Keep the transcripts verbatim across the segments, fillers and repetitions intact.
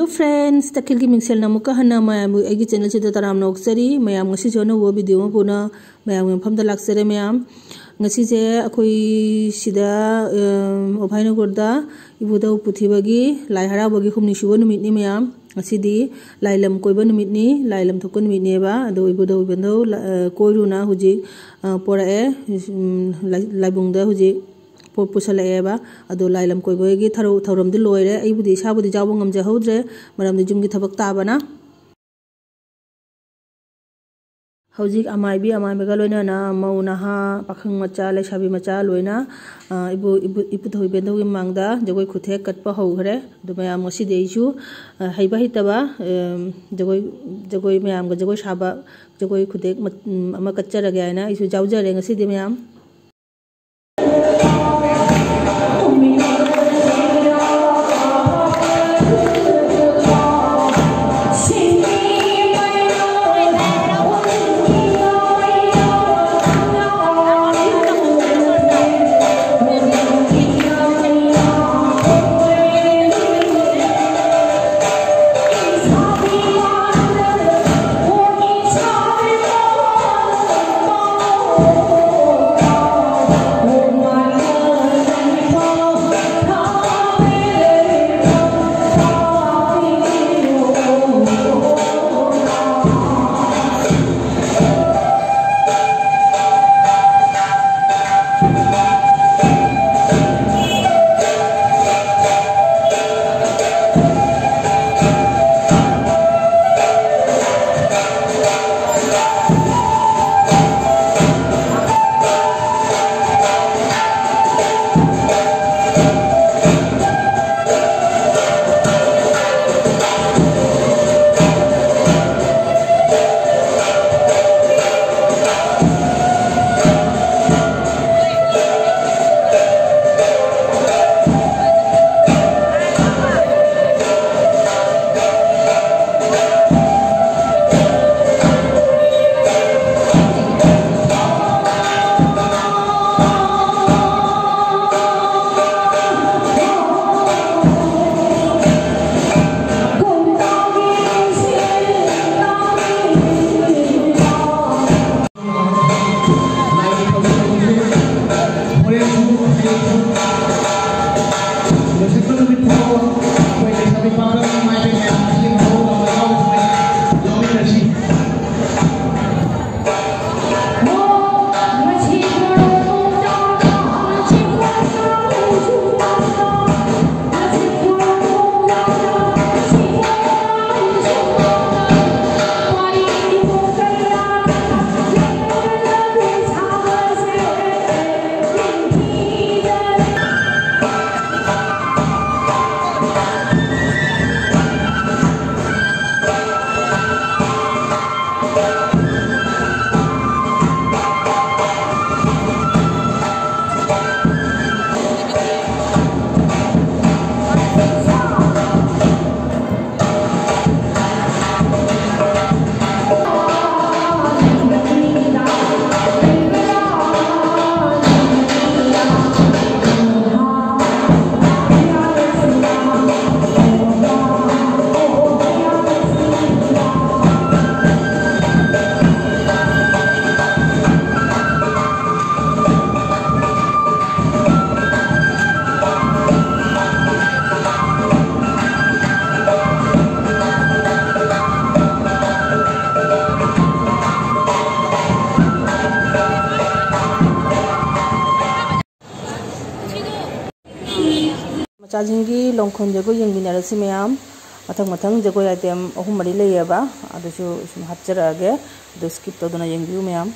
Hello friends, ꯇꯈꯦꯜꯒꯤ ꯃꯤꯡꯁꯦꯜꯅ ꯑꯃꯨꯛꯀ ꯍꯟꯅ ꯃꯌꯥꯝꯕꯨ ꯑꯩꯒꯤ channel ꯁꯤꯗ ꯇꯔꯥꯝꯅ ꯑꯣꯛꯆꯔꯤ꯫ ꯃꯌꯥꯝ, ꯉꯁꯤꯁꯨ ꯑꯅꯧꯕ video ꯑꯃ ꯄꯨꯅ ꯃꯌꯥꯝꯒꯤ ꯃꯐꯝꯗ ꯂꯥꯛꯆꯔꯦ ꯃꯌꯥꯝ꯫ ꯉꯁꯤꯁꯦ ꯑꯩꯈꯣꯏ ꯁꯤꯗ, ꯎꯝ, ꯎꯐꯥꯏꯅꯒꯨꯔꯗ ꯏꯕꯨꯙꯧ ꯄꯨꯊꯤꯕꯒꯤ ꯂꯥꯏ ꯍꯔꯥꯎꯕꯒꯤ ꯍꯨꯝꯅꯤ ꯁꯨꯕ ꯅꯨꯃꯤꯠꯅꯤ ꯃꯌꯥꯝ꯫ ꯉꯁꯤꯗꯤ ꯂꯥꯏ ꯂꯝ ꯀꯣꯏꯕ ꯅꯨꯃꯤꯠꯅꯤ, ꯂꯥꯏ ꯂꯝ ꯊꯣꯛꯄ ꯅꯨꯃꯤꯠꯅꯦꯕ꯫ ꯑꯗꯣ ꯏꯕꯨꯙꯧ ꯏꯕꯦꯟꯙꯧ ꯂ-, ꯑ, ꯀꯣꯏꯔꯨꯅ ꯍꯧꯖꯤꯛ, ꯑ, ꯄꯣꯔꯛꯑꯦ, ꯎꯝ, ꯂꯥꯏ-, ꯂꯥꯏꯕꯨꯡꯗ ꯍꯧꯖꯤꯛ ꯄꯣꯠ ꯄꯨꯁꯜꯂꯛꯑꯦꯕ꯫ ꯑꯗꯣ ꯂꯥꯏ ꯂꯝ ꯀꯣꯏꯕꯒꯤ ꯊꯧꯔ-, ꯊꯧꯔꯝꯗꯤ ꯂꯣꯏꯔꯦ꯫ ꯑꯩꯕꯨꯗꯤ ꯏꯁꯥꯕꯨꯗꯤ ꯌꯥꯎꯕ ꯉꯝꯖꯍꯧꯗ꯭ꯔꯦ, ꯃꯔꯝꯗꯤ ꯌꯨꯝꯒꯤ ꯊꯕꯛ ꯇꯥꯕꯅ꯫ ꯍꯧꯖꯤꯛ ꯑꯃꯥꯏꯕꯤ ꯑꯃꯥꯏꯕꯒ ꯂꯣꯏꯅꯅ ꯃꯧ ꯅꯍꯥ, ꯄꯥꯈꯪ ꯃꯆꯥ, ꯂꯩꯁꯥꯕꯤ ꯃꯆꯥ ꯂꯣꯏꯅ, ꯑ, ꯏꯕꯨ-, ꯏꯕꯨ-, ꯏꯄꯨꯊꯧ ꯏꯕꯦꯟꯗꯧꯒꯤ ꯃꯃꯥꯡꯗ ꯖꯒꯣꯏ ꯈꯨꯊꯦꯛ ꯀꯠꯄ ꯍꯧꯈ꯭ꯔꯦ꯫ ꯑꯗꯨ ꯃꯌꯥꯝ ꯉꯁꯤꯗꯤ ꯑꯩꯁꯨ, ꯑ, ꯍꯩꯕ ꯍꯩꯇꯕ, ꯑ, ꯖꯒꯣꯏ, ꯖꯒꯣꯏ ꯃꯌꯥꯝꯒ ꯖꯒꯣꯏ ꯁꯥꯕ, ꯖꯒꯣꯏ ꯈꯨꯊꯦꯛ ꯃꯠ-, ꯎꯝ, ꯑꯃ ꯀꯠꯆꯔꯒꯦ ꯍꯥꯏꯅ ꯑꯩꯁꯨ ꯌꯥꯎꯖꯔꯦ ꯉꯁꯤꯗꯤ ꯃꯌꯥꯝ꯫ ꯅꯨꯃꯤꯠ ꯐꯥꯎꯕ ꯑꯩꯈꯣꯏ ꯂꯩꯁꯥꯕꯤ ꯄꯥꯈꯪ ꯏꯃꯥ ꯏꯕꯦꯟ ꯃꯌꯥꯝ ꯐꯤꯂꯝ ꯍꯧꯔꯒ ꯌꯥꯎꯕꯁꯤꯡ ꯌꯥꯎꯃꯤꯟꯅꯁꯤ꯫ ꯃꯆꯥꯁꯤꯡꯒꯤ ꯂꯣꯡꯈꯣꯟ ꯖꯒꯣꯏ ꯌꯦꯡꯃꯤꯟꯅꯔꯁꯤ ꯃꯌꯥꯝ꯫ ꯃꯊꯪ ꯃꯊꯪ ꯖꯒꯣꯏ item ꯑꯍꯨꯝ ꯃꯔꯤ ꯂꯩꯌꯦꯕ, ꯑꯗꯨꯁꯨ ꯁꯨꯝ ꯍꯥꯞꯆꯔꯛꯑꯒꯦ, ꯑꯗꯨ skip ꯇꯧꯗꯅ ꯌꯦꯡꯕꯤꯌꯨ ꯃꯌꯥꯝ꯫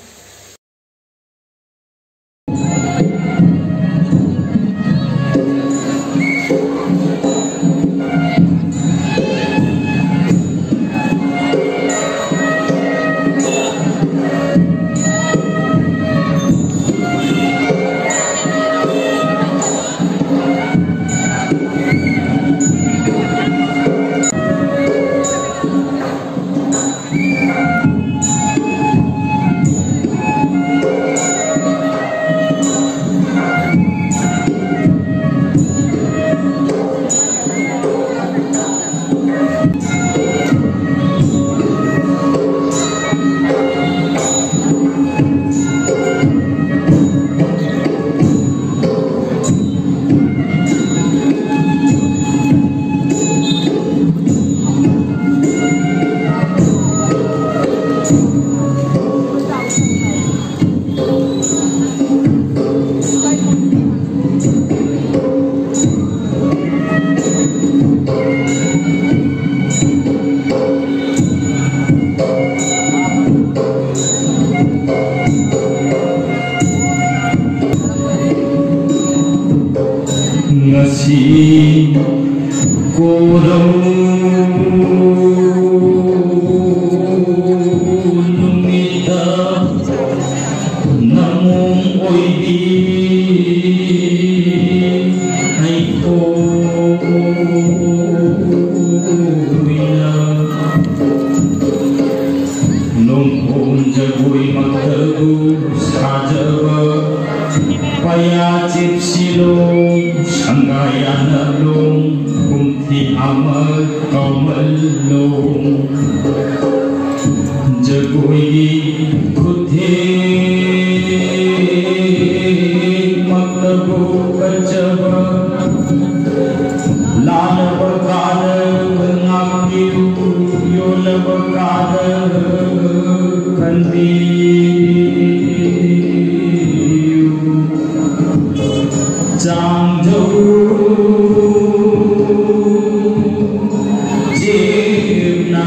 ꯀꯣꯔꯧ ꯅꯨꯃꯤꯠꯇ ꯅꯃꯣꯝ ꯑꯣꯏꯕꯤ ꯍꯩꯊꯣꯏꯅ ꯅꯣꯡꯈꯣꯡ ꯖꯒꯣꯏꯃꯛꯇꯕꯨ ꯁꯥꯖꯕ ꯄꯌꯥ ꯆꯤꯞꯁꯤꯂꯣꯡ, ꯁꯪꯒꯥ ꯌꯥꯅꯂꯣꯡ, ꯀꯨꯝꯊꯤ ꯑꯃ ꯀꯧꯃꯜꯂꯣꯡ꯫ ꯖꯒꯣꯏꯒꯤ ꯈꯨꯊꯦꯛꯃꯛꯇꯕꯨ ꯀꯠꯆꯕ ꯂꯥꯜꯂꯕ ꯀꯥꯗ ꯉꯥꯛꯄꯤꯌꯨ, ꯌꯣꯜꯂꯕ ꯀꯥꯗ ꯀꯟꯕꯤꯌꯨ꯫ ꯆꯥꯡꯖꯧ ꯆꯦꯛꯅ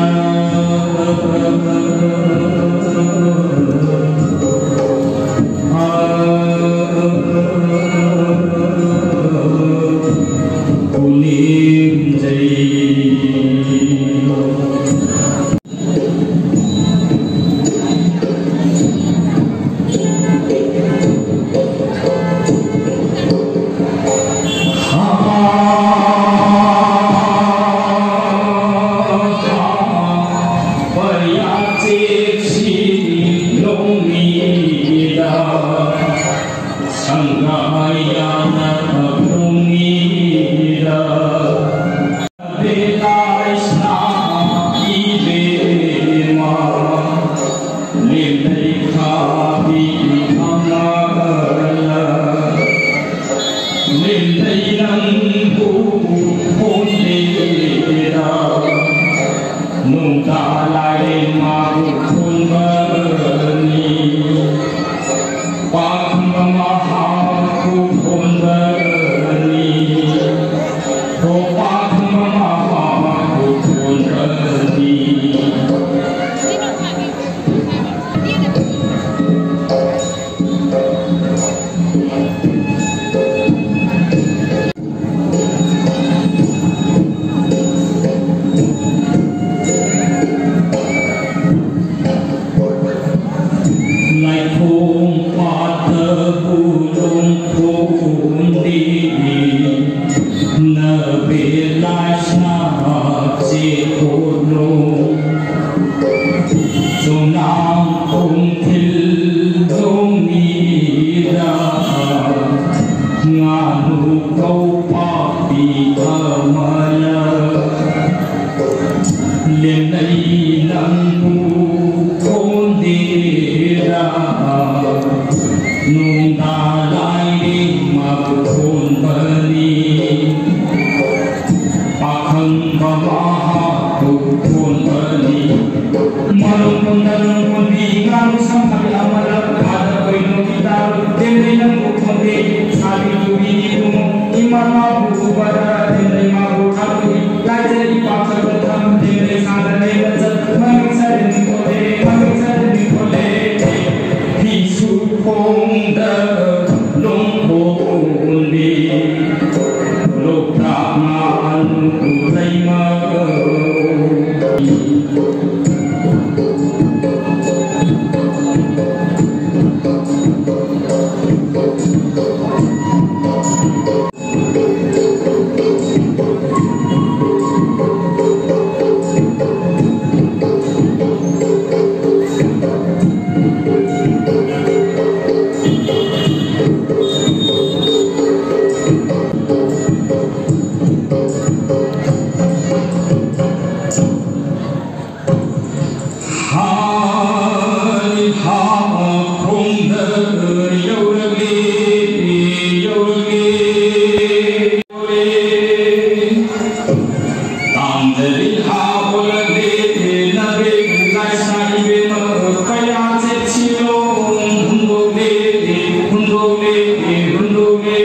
ꯁꯥꯁꯦ ꯀꯣꯠꯂꯣ꯫ ꯆꯣꯡꯅꯥꯡꯈꯣꯡ ꯊꯤꯜꯂꯣ ꯃꯤꯗ, ꯉꯥꯅꯨ ꯀꯧꯄꯥꯛꯄꯤ ꯑꯃꯅ ꯂꯦꯝꯅꯩ ꯅꯪꯕꯨ ꯀꯣꯟꯗꯦꯔꯥ꯫ ꯅꯨꯡꯗꯥ ꯂꯥꯏꯔꯦꯝꯃ ꯀꯣꯟꯕꯅꯤ꯫ ꯄꯥꯈꯪꯕ ꯃꯍꯥꯛꯄꯨ ꯀꯣꯟꯕꯅꯤ꯫ ꯃꯔꯨꯝ ꯀꯣꯟꯗ ꯂꯨꯝ ꯀꯣꯟꯕꯤ ꯉꯥꯅꯨ ꯁꯝ ꯊꯥꯕꯤ ꯑꯃꯅ ꯐꯥꯗ ꯀꯣꯏꯅꯣ ꯈꯤꯇꯥ ꯇꯦꯝꯅꯩ ꯅꯪꯕꯨ ꯀꯣꯟꯗꯦ꯫ ꯁꯥꯕꯤ ꯇꯨꯕꯤꯅꯤ ꯏꯕꯨꯡꯉꯣ ꯏꯃꯥ ꯃꯥꯕꯨ ꯎꯕꯗ ꯇꯦꯝꯅꯩ ꯃꯥꯕꯨ ꯊꯥꯗꯣꯛꯏ꯫ ꯂꯥꯏꯖꯩ ꯏꯄꯥꯛ ꯁꯛꯄ ꯊꯝ ꯇꯦꯝꯅꯩ ꯁꯥꯗ ꯂꯦꯝꯅ ꯆꯠ ꯃꯃꯤꯡ ꯁꯔꯦꯟ ꯀꯣꯟꯗꯦ ꯃꯃꯤꯡ ꯁꯔꯦꯟ ꯀꯣꯟꯗꯦ꯫ ꯐꯤꯁꯨ ꯈꯣꯡꯗ ꯂꯣꯡ ꯀꯣꯟꯕꯤ ꯂꯣꯛꯇꯥꯛ ꯉꯥꯅꯨ ꯂꯩꯃ꯫ ꯍꯥꯏ ꯍꯥ ꯈꯣꯡꯗ ꯌꯧꯔꯛꯂꯦ, ꯌꯧꯔꯛꯂꯦ, ꯌꯧꯔꯛꯂꯦ꯫ ꯇꯥꯡꯖꯔꯤ ꯍꯥ ꯑꯣꯜꯂꯛꯂꯦ, ꯅꯕꯦꯛ ꯂꯥꯏꯁꯥ ꯏꯕꯦꯝꯃ ꯀꯌꯥ ꯆꯦꯛꯁꯤꯜꯂꯣ, ꯍꯨꯟꯗꯣꯛꯂꯦ, ꯍꯨꯟꯗꯣꯛꯂꯦ, ꯍꯨꯟꯗꯣꯛꯂꯦ꯫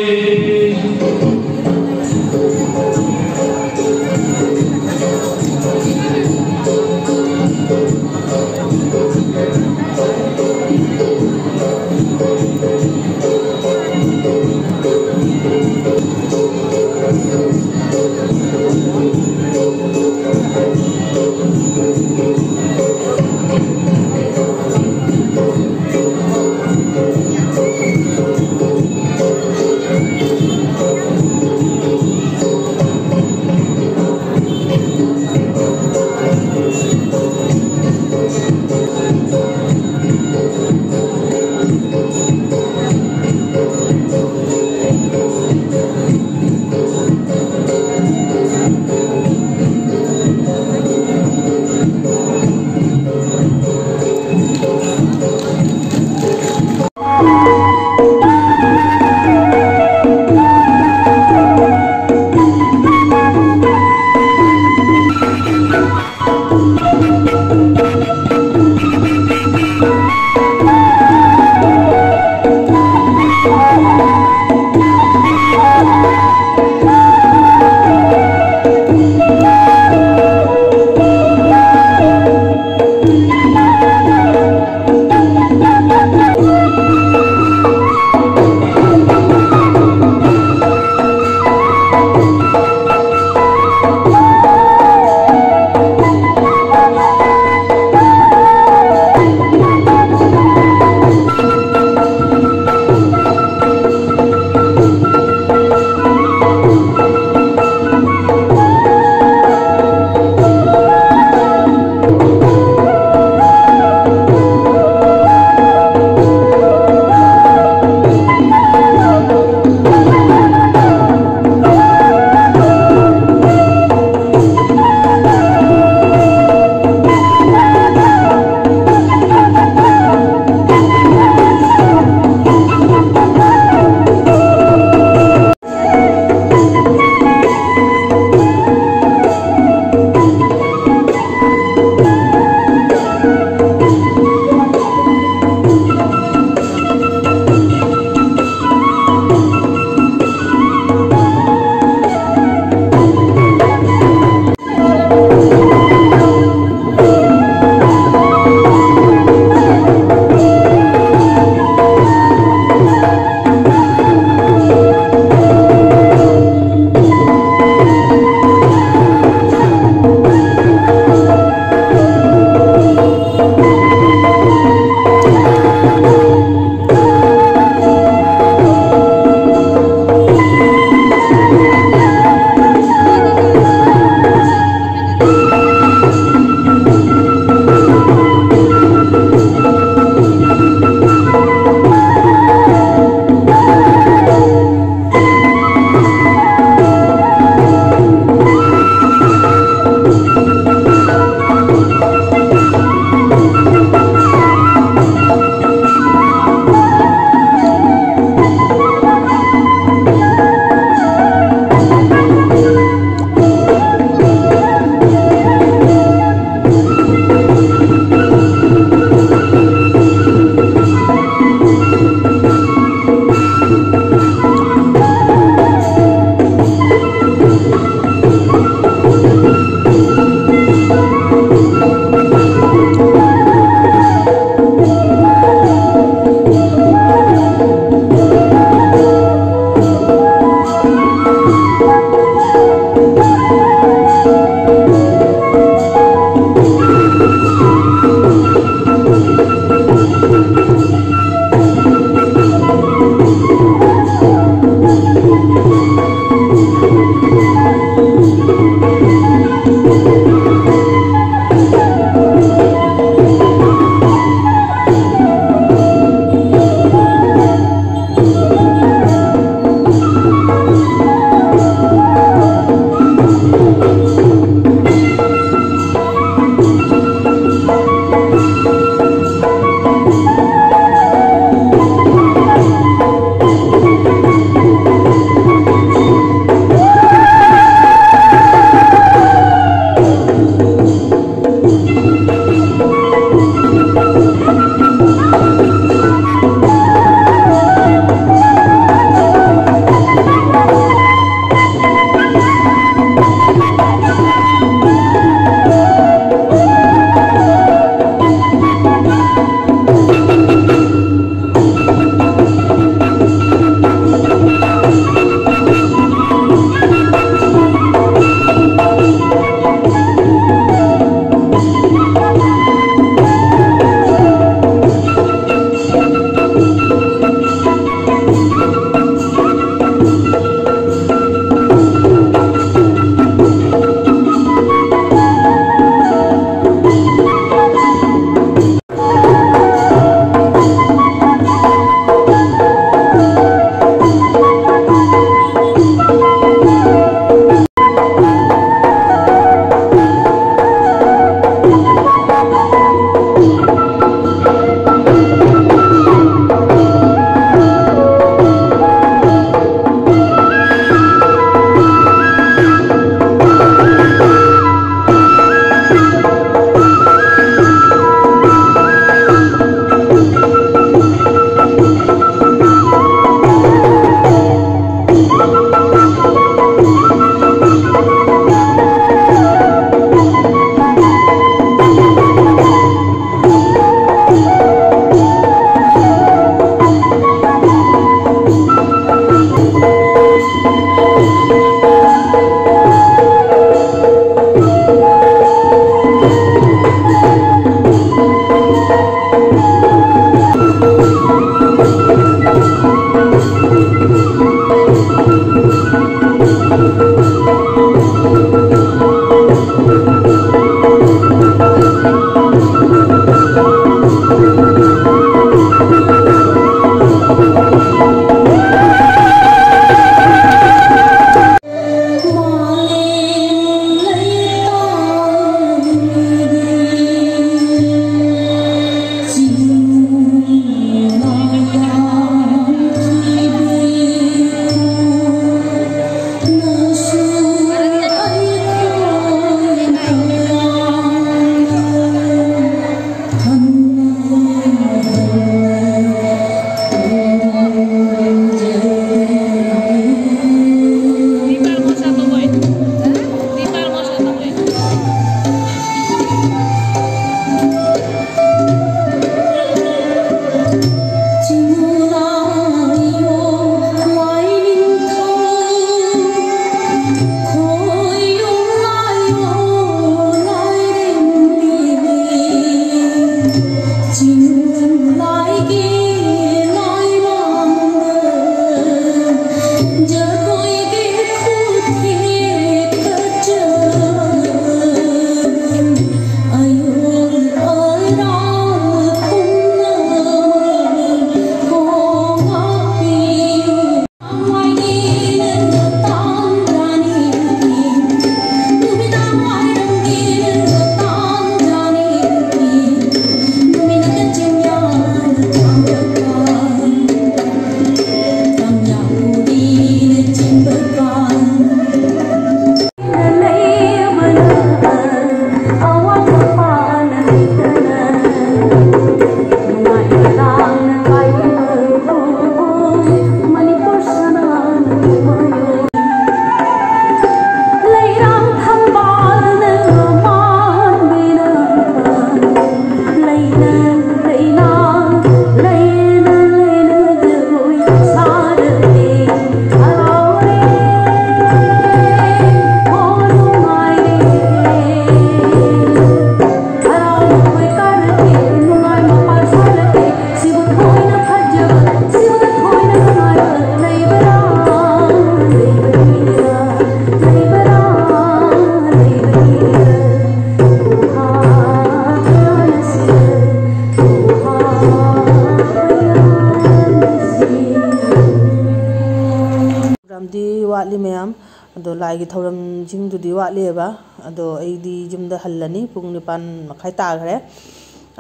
ꯂꯥꯏꯒꯤ ꯊꯧꯔꯝꯁꯤꯡꯗꯨꯗꯤ ꯋꯥꯠꯂꯤꯑꯕ꯫ ꯑꯗꯣ ꯑꯩꯗꯤ ꯌꯨꯝꯗ ꯍꯜꯂꯅꯤ, ꯄꯨꯡ ꯅꯤꯄꯥꯟ ꯃꯈꯥꯏ ꯇꯥꯈ꯭ꯔꯦ꯫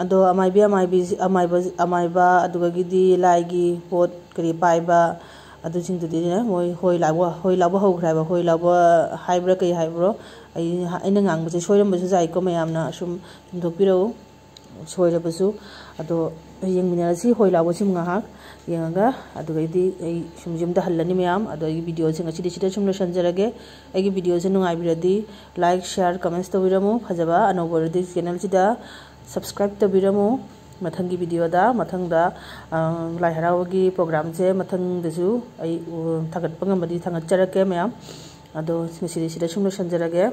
ꯑꯗꯣ ꯑꯃꯥꯏꯕꯤ, ꯑꯃꯥꯏꯕꯤ, ꯑꯃꯥꯏꯕ, ꯑꯃꯥꯏꯕ, ꯑꯗꯨꯗꯒꯤꯗꯤ ꯂꯥꯏꯒꯤ ꯄꯣꯠ ꯀꯔꯤ ꯄꯥꯏꯕ, ꯑꯗꯨꯁꯤꯡꯗꯨꯗꯤꯅꯦ, ꯃꯣꯏ ꯍꯣꯏ ꯂꯥꯎꯕ, ꯍꯣꯏ ꯂꯥꯎꯕ ꯍꯧꯈ꯭ꯔꯦ ꯍꯥꯏꯕ꯫ ꯍꯣꯏ ꯂꯥꯎꯕ ꯍꯥꯏꯕ꯭ꯔꯥ ꯀꯩ ꯍꯥꯏꯕ꯭ꯔꯣ? ꯑꯩ, ꯑꯩꯅ ꯉꯥꯡꯕꯁꯦ ꯁꯣꯏꯔꯝꯕꯁꯨ ꯌꯥꯏꯀꯣ, ꯃꯌꯥꯝꯅ ꯁꯨꯝ ꯆꯨꯝꯊꯣꯛꯄꯤꯔꯛꯎ꯫ ꯁꯣꯏꯔꯕꯁꯨ꯫ ꯑꯗꯣ ꯌꯦꯡꯃꯤꯟꯅꯔꯁꯤ ꯍꯣꯏ ꯂꯥꯎꯕꯁꯤꯃ ꯉꯥꯏꯍꯥꯛ ꯌꯦꯡꯉꯒ, ꯑꯗꯨꯒꯩꯗꯤ ꯑꯩ ꯁꯨꯝ ꯌꯨꯝꯗ ꯍꯜꯂꯅꯤ ꯃꯌꯥꯝ꯫ ꯑꯗꯣ ꯑꯩꯒꯤ ꯚꯤꯗꯤꯑꯣꯁꯦ ꯉꯁꯤꯗꯤ ꯁꯤꯗ ꯁꯨꯝ ꯂꯣꯏꯁꯤꯟꯖꯔꯒꯦ꯫ ꯑꯩꯒꯤ ꯚꯤꯗꯤꯑꯣꯁꯦ ꯅꯨꯡꯉꯥꯏꯕꯤꯔꯗꯤ like, share, comments ꯇꯧꯕꯤꯔꯝꯃꯨ꯫ ꯐꯖꯕ ꯑꯅꯧꯕ ꯑꯣꯏꯔꯗꯤ ꯆꯦꯅꯦꯜꯁꯤꯗ subscribe ꯇꯧꯕꯤꯔꯝꯃꯨ꯫ ꯃꯊꯪꯒꯤ ꯚꯤꯗꯤꯑꯣꯗ, ꯃꯊꯪꯗ, ꯑ, ꯂꯥꯏ ꯍꯔꯥꯎꯕꯒꯤ ꯄ꯭ꯔꯣꯒ꯭ꯔꯥꯝꯁꯦ ꯃꯊꯪꯗꯁꯨ ꯑꯩ, ꯎ, ꯊꯥꯒꯠꯄ ꯉꯝꯃꯗꯤ ꯊꯥꯒꯠꯆꯔꯛꯀꯦ ꯃꯌꯥꯝ꯫ ꯑꯗꯣ ꯉꯁꯤꯗꯤ ꯁꯤꯗ ꯁꯨꯝ ꯂꯣꯏꯁꯤꯟꯖꯔꯒꯦ꯫